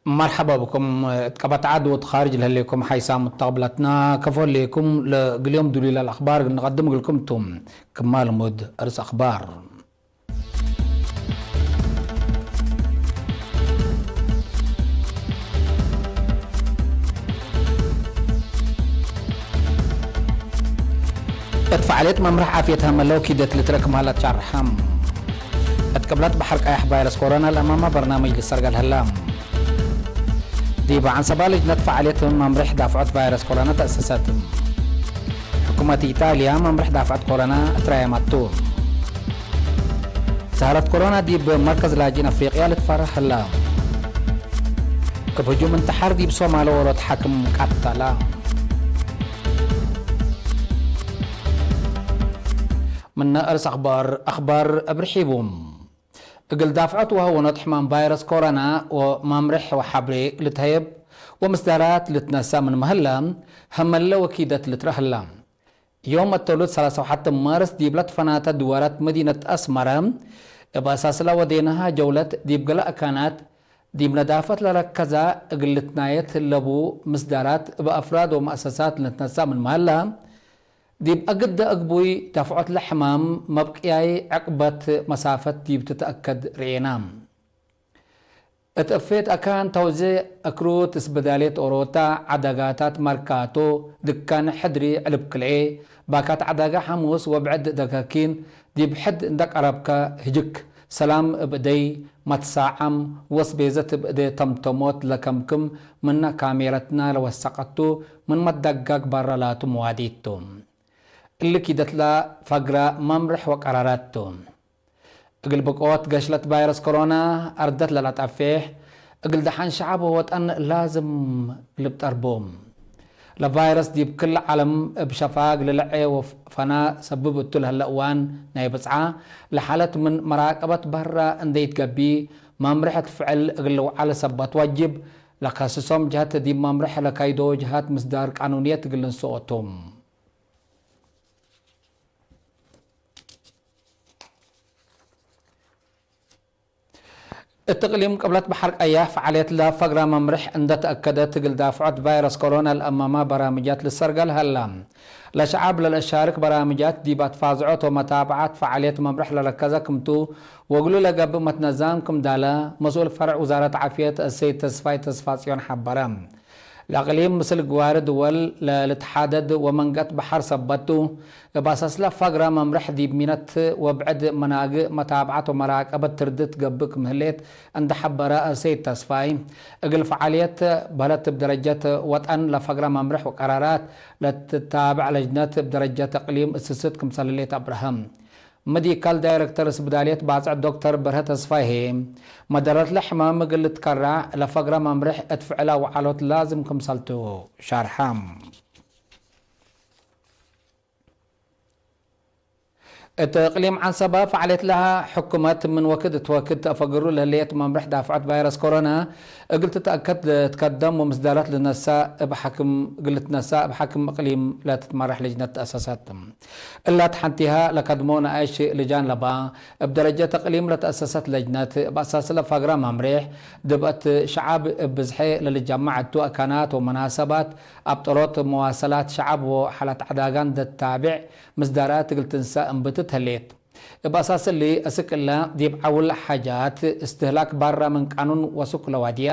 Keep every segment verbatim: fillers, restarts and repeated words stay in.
መርሐባ ብኩም። እት ቀበት ዐድ ወእት ኻርጅ ለህሌኩም ሓይሳም ተቅብለትና ከፎ ህሌኩም። ለእግል ዮም ዱሉይ ለልአክባር እግል ንቀድም እግልኩም ቱ። ክማ ልሙድ እርስ አክባር። እት ፈዓልየት መምርሕ ዓፍየት ሀመለ ወኪደት ልትረክ ምህለት ሻርሐም። እት ቅብለት በሐር ቀያሕ ቫይረስ ኮሮና ለአማማ በርናምጅ ልሰርገል ህላ። ዲብ ዐንሰባ ልጅነት ፈዓልየት መምርሕ ዳፍዖት ቫይረስ ኮሮና ተአሰሰት። ሕኩመት ኢጣልያ መምርሕ ዳፍዐት ኮሮና እትራየመቱ። ሰህረት ኮሮና ዲብ መርከዝ ላጅን አፍሪቅያ ልትፈረህ ህላ። እብ ህጁም እንተሓር ዲብ ሶማል ወሮት ሓክም ቀተላ። ምነ እርስ አክባር፣ አክባር እብ ርሒቡ። እግል ዳፍዐት ወሀወኖት ሕማም ቫይረስ ኮሮና ወማምርሕ ወሐብሬ ልትሀየብ ወምስዳራት ልትነሳ ምን መህላ፣ ሀመለ ወኪደት ልትረህ ህላ። ዮም አተሉት ሰላሳ ወሐት ማርስ ዲብ ለትፈናተ ድወረት መዲነት አስመረ፣ እብ አሳስላ ወዴናሃ ጀውለት ዲብ ገለ አካናት ዲብ ነዳፈት ለረከዛ እግል ልትናየት ለቡ ምስዳራት እብ አፍራድ ወመአሰሳት ልትነሳ ምን መሀላ፣ ዲብ አግደ አግቡይ ዳፍዖት ለሕማም መብቅያይ ዕቅበት መሳፈት ዲብ ትትአከድ ርኤና። እት እፌት አካን ተውዜዕ እክሩት፣ እስብዳሌት ኦሮታ፣ ዐዳጋታት መርካቶ፣ ድካን ሕድሪ ዕልብ ክልኤ፣ ባካት ዐዳጋ ሐሙስ ወብዕድ ደካኪን ዲብ ሕድ እንደ ቀረብከ ህጅክ፣ ሰላም እብ እደይ መትሳዓም ወስቤዘት እብ እዴ ተምተሞት ለከምክም ምነ ካሜረትና ለወሰቀቱ ምን መትደጋግ በረ ላቱ መዋዲት ቱ። እሊ ኪደትላ ፈግረ መምርሕ ወቀራራት ቱ። እግል ብቆት ገሽለት ቫይረስ ኮሮና አርደት ለለጠፌሕ፣ እግል ደሐን ሸዐብ ወወጠን ላዝም ልብጠር ቡ። ለቫይረስ ዲብ ክል ዐለም እብ ሸፋግ ልልዔ ወፈና ሰብብ እቱ ለህለ እዋን ናይ ብጽዓ፣ ለሓለት ምን መራቀበት በራ እንዴ ኢትገቢ፣ መምርሕ እት ፍዕል እግል ልውዓል ሰበት ወጅብ፣ ለከስሶም ጀሀት ዲብ መምርሕ ለካይዶ ጀሀት ምስዳር ቃኑንየት እግል ልንስኦ ቱ። እት እቅሊም ቅብለት በሐር ቀያሕ ፈዓልየት ለፈግረ መምርሕ እንደ ተአከደት፣ እግል ዳፍዖት ቫይረስ ኮሮና ለአማማ በራምጃት ልሰርገል ሀላ። ለሸዐብ ለልአሻርክ በራምጃት ዲብ አትፋዝዖት ወመታብዓት ፈዓልየት መምርሕ ለረከዘ ክምቱ፣ ወእግሉ ለገብእ መትነዛም ክም ዳለ፣ መስኡል ፈርዕ ውዛረት ዓፍየት እሰይድ ተስፋይ ተስፋጽዮን ሐበረ። ለእቅሊም ምስል ግዋሪ ድወል ለልትሓደድ ወመንገጥ በሐር ሰበት ቱ፣ እብ አሳስለ ፈግረ መምርሕ ዲብ ሚነት ወብዕድ መናግእ መታብዐት ወመራቀበት ትርድት ገብእ ክም ህሌት እንደ ሐበረ እሰይድ ተስፋይ፣ እግል ፈዓልየት በህለት እብ ደረጀት ወጠን ለፈግረ መምርሕ ወቀራራት ለትታብዕ ለጅነት እብ ደረጀት እቅሊም እስስት ክምሰል ህሌት አብረሀ። ምዲካል ዳይረክተር እስብዳልየት ባጽዕ ዶክተር በርሀ ተስፋይ ህዬ፣ መደረትለ ሕማም እግል ልትከራዕ ለፈግረ መምርሕ እት ፍዕላ ወዓሎት ላዝም ክምሰልቱ ሻርሐ። እት እቅሊም ዐንሰበ ፈዕሌት ለሀ ሕኩመት ምን ወክድ እት ወክድ ተአፈግሩ ለህሌት መምርሕ ዳፍዖት ቫይረስ ኮሮና እግል ትትአከድ ልትከደም ወምስዳራት ልነሳ እብ ሐክም፣ እግል ልትነሳ እብ ሐክም እቅሊም ለትትመራሕ ልጅነት ተአሰሰት። እላት ሐንቲሃ ለከድሞ ነአይሽ ልጃን ለባ፣ እብ ደረጀት እቅሊም ለተአሰሰት ለጅነት፣ እብ አሳስለ ፈግረ መምሬሕ፣ ድብአት ሸዐብ እብ ብዝሐ ለልጀመዕ እቱ አካናት ወመናሰባት፣ አብጠሮት መዋሰላት ሸዐብ ወሐለት ዐዳጋን ደታቤዕ ምስዳራት እግል ትንሰእ እምብትት ህሌት። እብ አሳስ እሊ፣ አስክ እለ ዲብ ዐውል ሓጃት እስትህላክ ባራ ምን ቃኑን ወሱክ ለዋድያ፣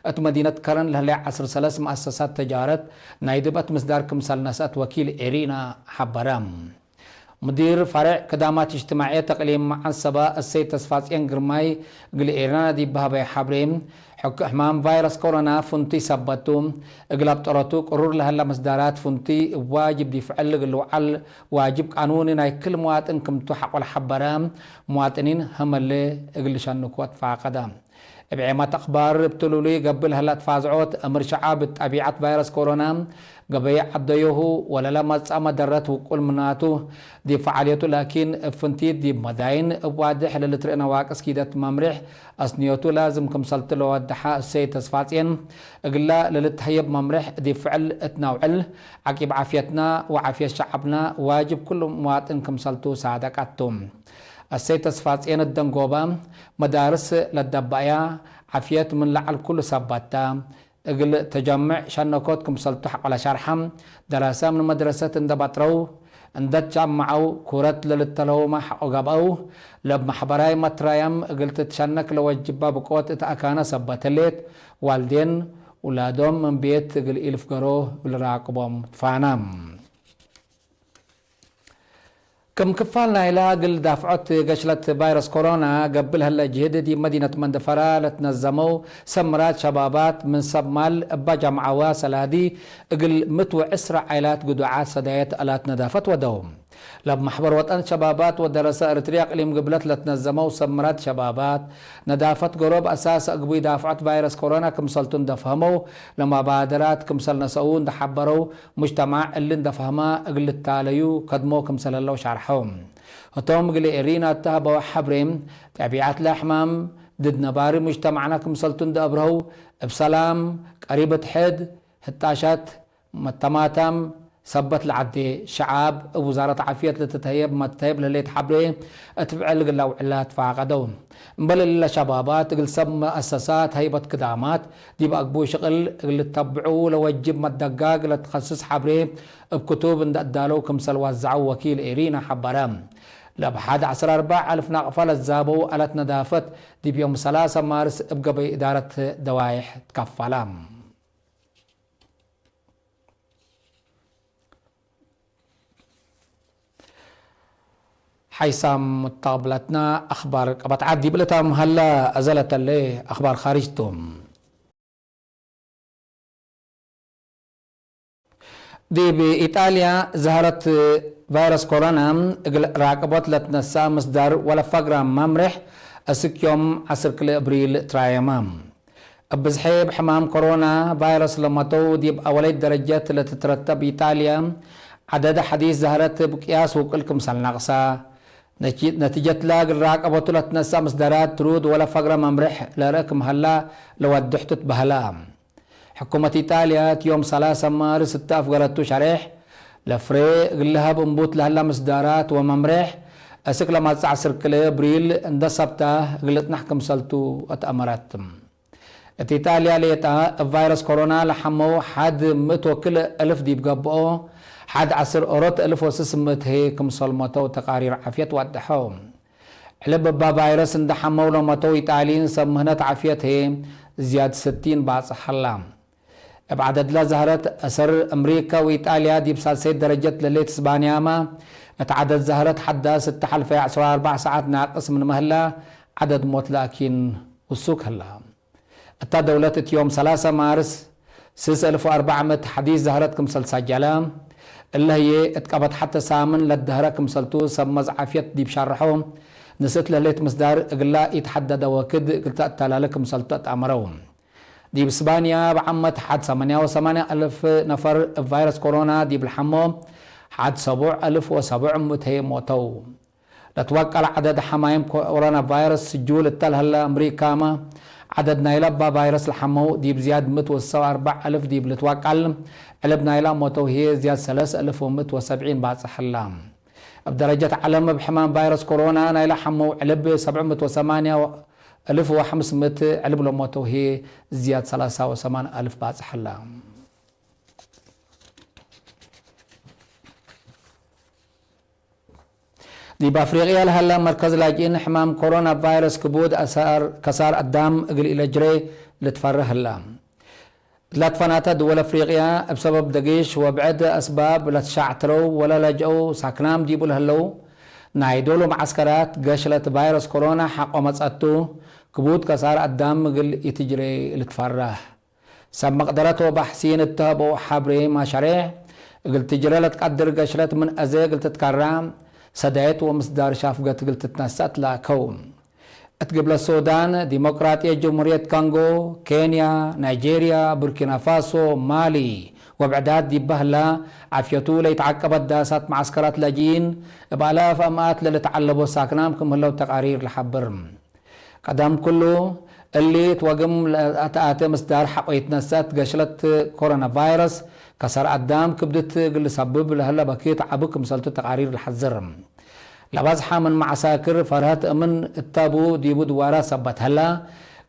እት መዲነት ከረን ለህሌ ዐስር ሰለስ መአሰሳት ተጃረት ናይ ድብአት ምስዳር ክምሰል ነስአት ወኪል ኤሪና ሐበረ። ሙዲር ፈሬዕ ክዳማት እጅትማዕየት እቅሊም ዐንሰበ እሰይድ ተስፋጽዮን ግርማይ እግል ኤሪና ዲብ በሀበየ ሐብሬ፣ ሕክ-፣ ሕማም ቫይረስ ኮሮና ፍንቱይ ሰበት ቱ፣ እግል አብጠሮቱ ቅሩር ለሀለ ምስዳራት ፍንቱይ እብ ዋጅብ ዲፍዕል እግል ልውዓል ዋጅብ ቃኑኒ ናይ ክል መዋጥን ክምቱ ሐቆ ለሐበረ፣ መዋጥኒን ህመሌ እግል ልሸንኮ ትፋቀደ። እብ ዔማት አክባር እብ ትሉሉይ ገብእ ለሀለ ትፋዝዖት እምር ሸዐብ እት ጠቢዐት ቫይረስ ኮሮና፣ ገበይ ዐደዮሁ ወለለመጽአ መደረት ውቁል ምናቱ፣ ዲብ ፈዓልየቱ ላኪን እብ ፍንቲት ዲብ መዳይን እብ ዋድሕ ለልትርኤ ነዋቅስ ኪደት መምሬሕ አስንዮቱ ላዝም ክምሰልቱ ለወደሐ እሰይድ ተስፋጽዮን፣ እግላ ለልትሀየብ መምሬሕ ዲብ ፍዕል እት ነውዕል፣ ዐቂብ ዓፍየትና ወዓፍየት ሸዐብና ዋጅብ ኩሉ መዋጥን ክምሰልቱ ሳደቀት ቱ። አሰይ ተስፋጼን ደንጎባ፣ መዳርስ ለደበአያ ዓፍየት ምን ለዐል ኩሉ ሰበት ተ። እግል ተጀምዕ ሸነኮት ክምሰልቱ ሐቆለ ሸርሐ፣ ደረሰ ምን መድረሰት እንደ በጥረው፣ እንደ ትጃመዐው፣ ኩረት ለልተለውመ ሐቆ ገብአው፣ ለብ መሕበራይ መትረያም እግል ትትሸነክ ለወጅባ ብቆት እት አካነ ሰበት ህሌት፣ ዋልዴን ውላዶም ምን ቤት እግል ኢልፍገሮ እግል ራቅቦም ትፋና። ክም ክፋል ናይላ እግል ዳፍዖት ገሽለት ቫይረስ ኮሮና ገብእ ለህለ ጅህድ፣ ዲብ መዲነት መንደፈራ ለትነዘመው ሰምራት ሸባባት ምን ሰብ ማል እባ ጃምዓዋ ሰላዲ እግል ምት ወዕስረ ዓይላት ግዱዓት ሰዳየት አላት ነዳፈት ወደው። ለብ መሕበር ወጠን ሸባባት ወደረሰ እርትርያ እቅሊም ግብለት ለትነዘመው ሰምራት ሸባባት፣ ነዳፈት ገሮብ አሳስ እግቡይ ዳፍዖት ቫይረስ ኮሮና ክምሰልቱ እንደፈህመው፣ ለመባደራት ክምሰል ነሰኡ እንደሐበረው፣ ሙጅተማዕ እሊ እንደ ፈህመ እግል ልታለዩ ከድሞ ክምሰል ህለው ሻርሐው። ህቶም እግል ኤሪና እተ ሀበው ሐብሬ፣ ጠቢዐት ለሕማም ድድ ነባሪ ሙጅተማዕና ክምሰልቱ እንደ አብርሀው፣ እብ ሰላም፣ ቀሪብ እት ሕድ፣ ህጣሻት፣ መተማታም፣ ሰበት ለዐዴ ሸዓብ እብ ውዛረት ዓፍየት ለትትሀየብ መትሀየብ ለህሌት ሐብሬ እት ፍዕል እግል ለአውዕላ ትፋቀደው። እምበል እሊ ለሸባባት እግል ሰብ መአሰሳት ሀይበት ክዳማት ዲብ አግቡ ሽቅል እግል ልተብዑ ለወጅብ መደጋግ ለትከስስ ሐብሬ እብ ክቱብ እንደ አዳለው ክምሰል ዋዘዐው ወኪል ኤሪና ሐበረ። ለብ ሐድ ዐስር አርበዕ አልፍ ናቅፋ ለዛበው አለት ነዳፈት ዲብ ዮም ሰላሰ ማርስ እብ ገበይ እዳረት ደዋይሕ ትከፈላ። ሓይሳም ሙተቅብለትና አኽባር ቀበት ዐድ ዲብ ልታም ሀለ አዘለተሌ አኽባር ካርጅ ቱ። ዲብ ኢጣልያ ዘሀረት ቫይረስ ኮሮና እግል ራቅቦት ለትነሰአ ምስዳር ወለፈግረ መምሬሕ እስክ ዮም ዐስር ክልኤ እብሪል ትራየመ። እብ ብዝሐ እብ ሕማም ኮሮና ቫይረስ ለመተው ዲብ አወለይት ደረጀት ለትትረተብ ኢጣልያ፣ ዐደድ ሐዲስ ዘሀረት እብ ቅያስ ውቅል ክምሰል ነቅሰ፣ ነቲ-፣ ነቲጀትለ እግል ራቀበቱ ለትነሰእ ምስዳራት ትሩድ ወለ ፈግረ መምሬሕ ለርእ ክም ሀላ ለወድሕቱ ትበህለ። ሕኩመት ኢጣልያ እት ዮም ሰላሰ ማርስ እተ አፍገረቱ ሸሬሕ፣ ለፍሬ እግል ለሀብ እንቡት ለሀላ ምስዳራት ወመምሬሕ፣ እስክ ለመጽእ ዐስር ክልኤ እብሪል እንደ ሰብተ እግል ልጽነሕ ክምሰልቱ አትአመረት። እት ኢጣልያ ሌጠ፣ እብ ቫይረስ ኮሮና ለሐመው ሐድ ምእት ወክልኤ እልፍ ዲብ ገብኦ፣ ሐድ ዐስር ኦሮት እልፍ ወስስ ምእት ህዬ ክምሰል መተው ተቃሪር ዓፍየት ወደሐው። ዕልብ እባ ቫይረስ እንደ ሐመው ለመተው ኢጣልይን ሰብ ምህነት ዓፍየት ህዬ ዝያድ ስቲን ባጽሕ ሀላ። እብ ዐደድለ ዘህረት፣ አሰር አምሪከ ወኢጣልያ ዲብ ሳልሰይት ደረጀት ለሌት እስባንያመ፣ እት ዐደድ ዘህረት ሐዳስ እተ ሐልፈየ ዐስር ወአርበዕ ሰዓት ናቅስ ምንመ ህለ፣ ዐደድ ሞት ላኪን ውሱክ ህለ። እታ ደውለት እት ዮም ሰላሰ ማርስ ስስ እልፍ ወአርበዕ ምእት ሐዲስ ዘህረት ክምሰል ሰጀለ። እለ ህዬ እት ቀበት ሐተ ሳምን ለደህረ ክምሰልቱ ሰብ መጽ ዓፍየት ዲብ ሸርሖ፣ ንስእት ለህሌት ምስዳር እግላ ኢተሐደደ ወክድ እግል ተአተላለ ክምሰልቱ አትአመረው። ዲብ እስባንያ እብ ዓመት ሐድ ሰማንያ ወሰማንያ አልፍ ነፈር እብ ቫይረስ ኮሮና ዲብ ለሐሞ፣ ሐድ ሰቡዕ አልፍ ወሰቡዕ ምእት ህዬ ሞተው። ለትወቀል ዐደድ ሐማይም ኮሮና ቫይረስ ስጁል እተ ለሀለ አምሪካመ፣ ዐደድ ናይለ እባ ቫይረስ ለሐመው ዲብ ዝያድ ምእት ወስሳ ወአርበዕ አልፍ ዲብ ልትወቀል፣ ዕልብ ናይለ ሞተው ህዬ ዝያድ ሰለስ አልፍ ወምእት ወሰብዒን ባጽሕ ህላ። እብ ደረጀት ዐለም እብ ሕማም ቫይረስ ኮሮና ናይለ ሐመው ዕልብ ሰብዕ ምእት ወሰማንያ አልፍ ወሐምስ ምእት፣ ዕልብ ለሞተው ህዬ ዝያድ ሰላሳ ወሰማን አልፍ ባጽሕ ህላ። ዲብ አፍሪቅያ ለሀለ መርከዝ ላጅኢን ሕማም ኮሮና ቫይረስ ክቡድ አሳር ከሳር አዳም እግል ኢለጅሬ ልትፈርህ ህለ። ለትፈናተ ድወል አፍሪቅያ እብ ሰበብ ደጊሽ ወብዕድ አስባብ ለትሻዕትረው ወለለጅአው ሳክናም ዲቡ ለህለው ናይ ዶሉ መዓስከራት ገሽለት ቫይረስ ኮሮና ሐቆ መጸቱ ክቡድ ከሳር አዳም እግል ኢትጅሬ ልትፈረህ። ሰብ መቅደረት ወባሕሲን እተ ሀበው ሐብሬ ማሻሬዕ እግል ትጅረ ለትቀድር ገሽለት ምን አዜ እግል ትትከራ፣ ሰዳየት ወምስዳር ሻፍገት እግል ትትነሰእ ትላከው። እት ግብለ ሱዳን፣ ዲሞቅራጥየት ጀምሁርየት ኮንጎ፣ ኬንያ፣ ናይጄርያ፣ ቡርኪና ፋሶ፣ ማሊ ወብዕዳት ዲብ በህላ፣ ዓፍየቱ ለኢተዐቀበት ዳሳት መዓስከራት ላጅኢን እብ አላፍ አምኣት ለልትዐለቦ ሳክናም ክም ህለው ተቃሪር ለሐብር። ቀደም ኩሉ፣ እሊ እት ወግም ለአትአቴ ምስዳር ሐቆ ኢትነሰአት ገሽለት ኮሮና ቫይረስ፣ ከሰር አዳም ክብድት እግል ልሰብብ ለህለ በኪት ዐቢ ክምሰልቱ ተቃሪር ለሐዝር። ለበዝሐ ምን መዓሳክር ፈርሀት እምን እተቡ ዲቡ ድዋረ ሰበት ሀላ፣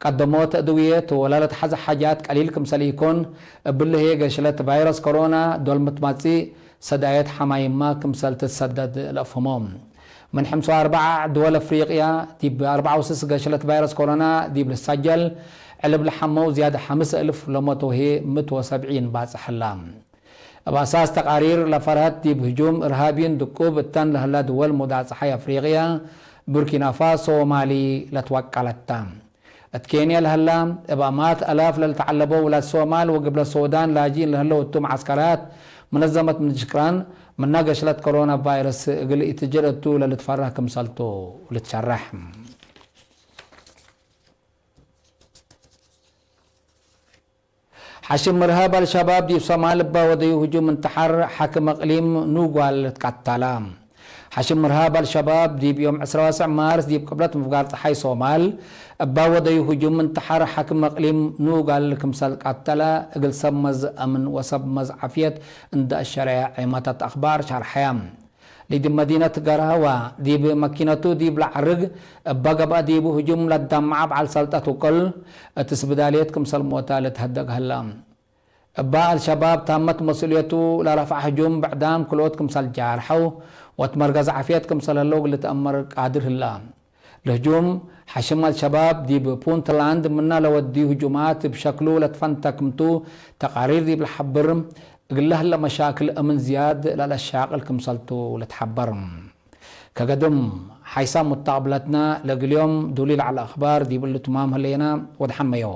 ቀደሞት እድውየት ወለልትሐዘ ሓጃት ቀሊል ክምሰል ኢኮን፣ እብሊ ህዬ ገሽለት ቫይረስ ኮሮና ዶል ምትመጽእ ሰዳየት ሐማይማ ክምሰል ትትሰደድ ለአፍህሞ። ምን ሕምስ ወአርበዕ ድወል አፍሪቅያ ዲብ አርበዕ ወስስ ገሽለት ቫይረስ ኮሮና ዲብ ልሳጀል፣ ዕልብ ለሐመው ዝያድ ሐምስ እልፍ ለሞተው ህዬ ምእት ወሰብዒን ባጽሕ ህላ። እብ አሳስ ተቃሪር ለፈርሀት ዲብ ህጁም እርሃቢን ድቁብ እተን ለህላ ድወል ሙዳት ጸሓይ አፍሪቅያ፣ ቡርኪናፋሶ ወማሊ ለትወቀለት ተ። እት ኬንያ ለህላ፣ እብ አማት አላፍ ለልተዐለበው ውላድ ሶማል ወግብለ ሶዳን ላጅኢን ለህለው እቱ መዓስከራት፣ መነዘመት ምንጅክራን ምና ገሽለት ኮሮና ቫይረስ እግል ኢትጅር እቱ ለልትፈረህ ክምሰልቱ ልትሸረሕ። ሐሽም እርሃብ አልሸባብ ዲብ ሶማል እባ ወደዩ ህጁም እንተሐር ሐክም እቅሊም ኑጓል ትቀተለ። ሐሽም እርሃብ አልሸባብ ዲብ ዮም ዕስራ ወሰዕ ማርስ ዲብ ቅብለት ምፍጋር ጸሓይ ሶማል እባ ወደዩ ህጁም እንተሐር ሐክም እቅሊም ኑጓል ክምሰል ቀተለ እግል ሰብ መዝ አምን ወሰብ መዝ ዓፍየት እንደ አሸረየ ዔመተት አክባር ሸርሐየ። ለዲብ መዲነት ገርሀዋ ዲብ መኪነቱ ዲብ ለዐርግ እበ ገብአ ዲቡ ህጁም ለዳመዐ በዐል ሰልጠት ውቅል እት ስብዳልየት ክምሰል ሞተ ልትሀደግ ሀለ። እበ አልሸባብ ታመት መስኡልየቱ ለረፍዐ ህጁም ብዕዳም ክልኦት ክምሰል ጃርሐው ወእት መርገዝ ዓፍየት ክምሰል ህለው እግል ልትአመር ቃድር ህለ። ለህጁም ሐሽም አልሸባብ ዲብ ፑንትላንድ ምነ ለወድዩ ህጁማት እብ ሸክሉ ለትፈንተ ክምቱ ተቃሪር ዲብ ለሐብር፣ እግለ ህለ መሻክል እምን ዝያድ ለለሻቅል ክምሰልቱ ልትሐበር። ከገድም፣ ሓይሳም ሙተቅብለትነ ለእግል ዮም ዱሊ ለዐለ አኽባር ዲብ እሉ ትማም ህሌነ፣ ወድሐመዮ።